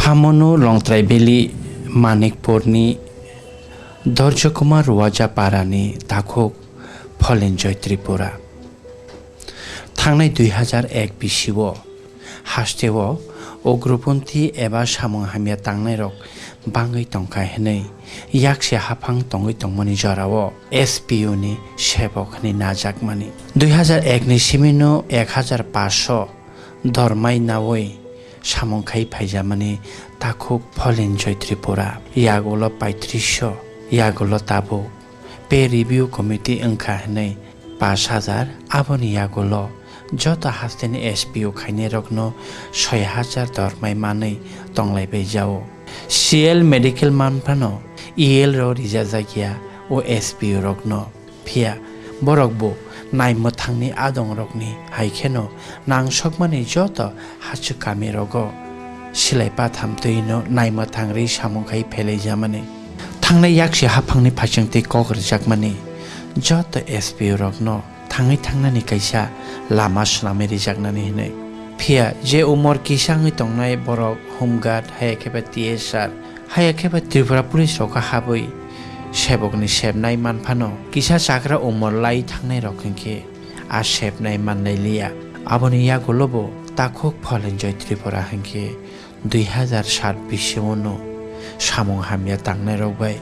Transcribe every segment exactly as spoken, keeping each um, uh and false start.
Amono Longtrai Valley Manikpurni Dorjokumar Waja parani takhuk Pholenjoy Tripura. Thangnai dui hajar ek bisio hasteo ugroponthi eba samung hamya tangnairok bangwi tongkha hwnwi yaksi haphang tongwi tongmani jorao S P O ni sebok hwnwi najakmani. Dui hajar ek ni simino ek hajar paanch dormai naui samung khai phaijamani takhuk Pholenjoy Tripura, yagulo paitrisho, yagulo tabuk peer review committee wngkha hwnwi paanch hajar, aboni yagulo joto hasteni S P O khainairokno soi hajar dormai manwi tonglaibai jao. C L medical manphano E L rok rijajakya o S P O rokno. Phiya borok bo naimwthangni adongrokni hai kheno nangsokmani joto hachwk kamirogo silai patham twino naimwthang rwi samung khai phelaijamani. Thangnai yaksi haphangni phaisingtwi kok rwjakmani joto S P O rokno thangwi thangnani kaisa lama swnamwi rijaknani hwnwi. Phiya je umor kisa wngwi tongnai borok Home Guard hai khe ba T S R, haiya khe ba Tripura Police rok kha habwi sebokni sebnai manphano kisa chakra umor lai thangnai rok hinkhe a sebnai mannai liya. Aboni yagulo bo takhuk Pholenjoy Tripura hinkhe dui hajar sat bisio no samung hamya tangnai rok bai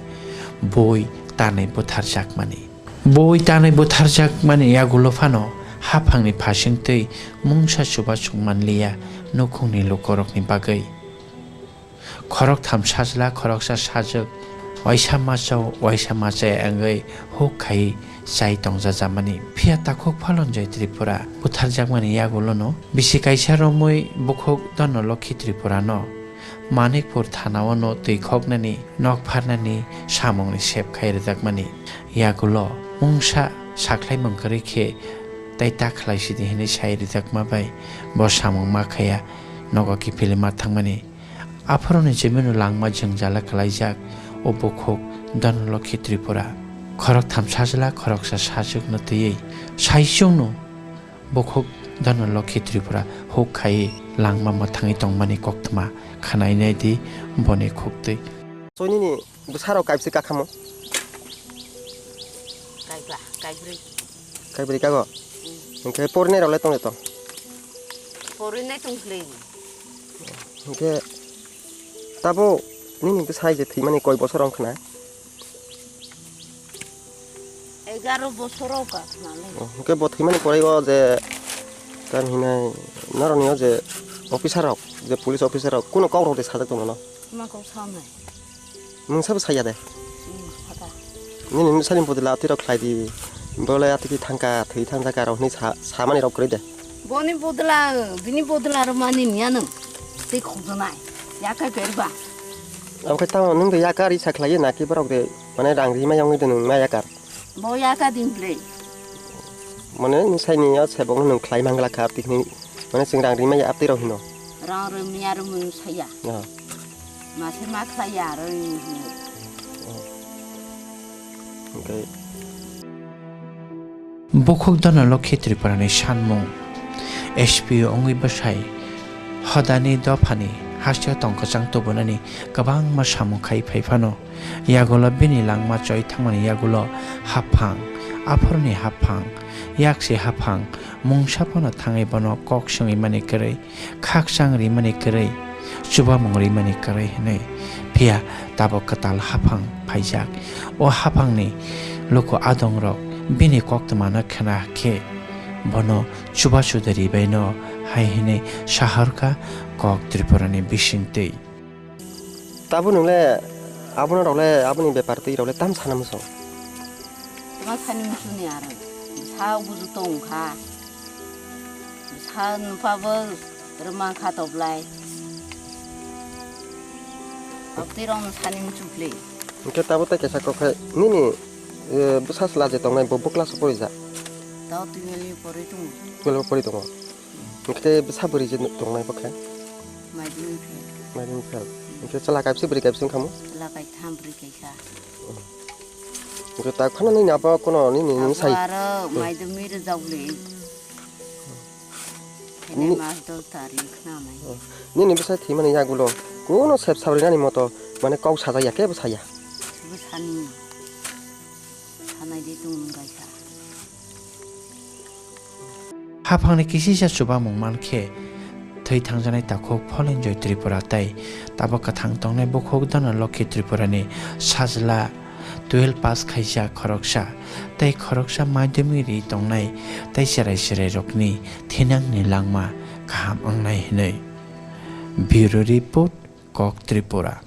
bui tanwi butharjakmani. Bui tanwi butharjakmani yagulo phano haphangni phasingtwi mungsa chubachu manliya nukhungni lukorokni bagwi. Khoroktham sajla, khoroksa sajwk, waisa machao, waisa machaya wngwi huk khai chai tongjajamani. Phiya takhuk Pholenjoy Tripura butharjakmani yagulono bisi kaisa romwi bukhuk Dhanalokhi Tripurano Manikpur thanao no twi khoknani, nok pharnani samungni sep khai rwjakmani. Yagulo mungsa sakhlaimung kwrwi khe tei ta khlai sidi hwnwi sai rwjakma bai bo samung ma khaiya nogo kiphilwi ma thangmani. Aphuruni jemino langma jwngjala kwlaijak o bukhuk Dhanalokhi Tripura. Khoroktham sajla khoroksa sajwkno twiwi saichungno bukhuk Dhanalokhi Tripura huk khai langma mwthangwi tongmani koktwma khwnainai di boni khuktwi. Soinini bwsarok kaibwswi kakhamo? Kaiba, kaibrwi. Kaibrwi kago? Mm. Hinkhe porinairok le tong le tong? Porinai tong khlai. Hinkhe tabo nini bwsai je thwimani koi bosor wng khna? Egaro bosor wng kha khna le. Oh, hinkhe bo thwimani pore o je tam hinai noroni o je officer rok, je police officer rok kuno kok rok de sajak tong mano? Ma kok sa nai. Mungsa bo saya de. Hmm, kata. Nini nini sani bodol atwi rok khlai di. Bole atwi ki thangka, thwi thang jaka rok hwnwi sa, samani rok kwrwi de. Boni bodla, bini bodla aro mani niya nung. Tei khokjanai. Yaka berba. Omo khe tamo nung de yaka risa khlai na ki borok de. Mane rang rima yongwi de nung ma yakar. Bo yaka din ble. Mane nung saini ya sebok nung khlai mangla kha tihni. Mane sing rang rima ya apti rok hino. Rang rimi aro mung saya. Ah. Mase ma khlai ya aro. Hwnkhe bukhuk Dhanalokhi Tripurani sanmung S P O wngwi bwsai hodani dophani hasteo tongkwchang tubunani kwbangma samung khai phai phano, yagulo bini langma choi thangmani yagulo haphang, aphuruni haphang, yaksi haphang, mungsa phano thangwi bono kok swngwi mani kwrwi, khakchang rimani kwrwi, chubamung rimani kwrwi hwnwi. Phiya tabuk kwtal haphang phaijak. O haphangni luku adongrok bini koktwmano khna khe bono chubachu de ribaino hai hwnwi saharkha kok Tripurani bisingtwi. Tabo nungle abono rokle aboni bepar twi rokle tam sana muchung? Tma sani muchuni aro. Sa buju tong kha. Sa nupabo rwma kha toblai. Abtwi rokno sani muchung kle. Hwnkhe tabo tei kaisa kok khe nini, eh, bwsa chwla je tongnai bo, bo class o pori ja? Tao twelve pori tongo. Twelve pori tongo. Hwnkhe bwsa bwrwi je tongnai bo khe? Maidumni fail. Maidumni fail. Hwnkhe chwla kaisa bwrwi kaisa wngkha mo? Chwla kaitham bwrwi kaisa. Hwnkhe tak phano nini abo kono nini nini sai. Abo aro maidumni rwjak le. Ni- Hwnwi mas dos tarik khna nai. Nini bwsai thwimani yagulo Kuno sep sabrinani moto mane kok sajak ya, kebo saya. Bo sani. Sanai de tung nung gaisa. Haphangni kisisa chubamung mankhe thwi thangjaknai takhuk Pholenjoy Tripura tei tabuk kwthang tongnai bukhuk Dhanalokhi Tripurani sajla twelve pass khaijak khoroksa tei khoroksa madhyamik ri tongnai tei cherai cherairokni thinangni langma kaham wngnai hwnwi. Bureau Report, Kok Tripura.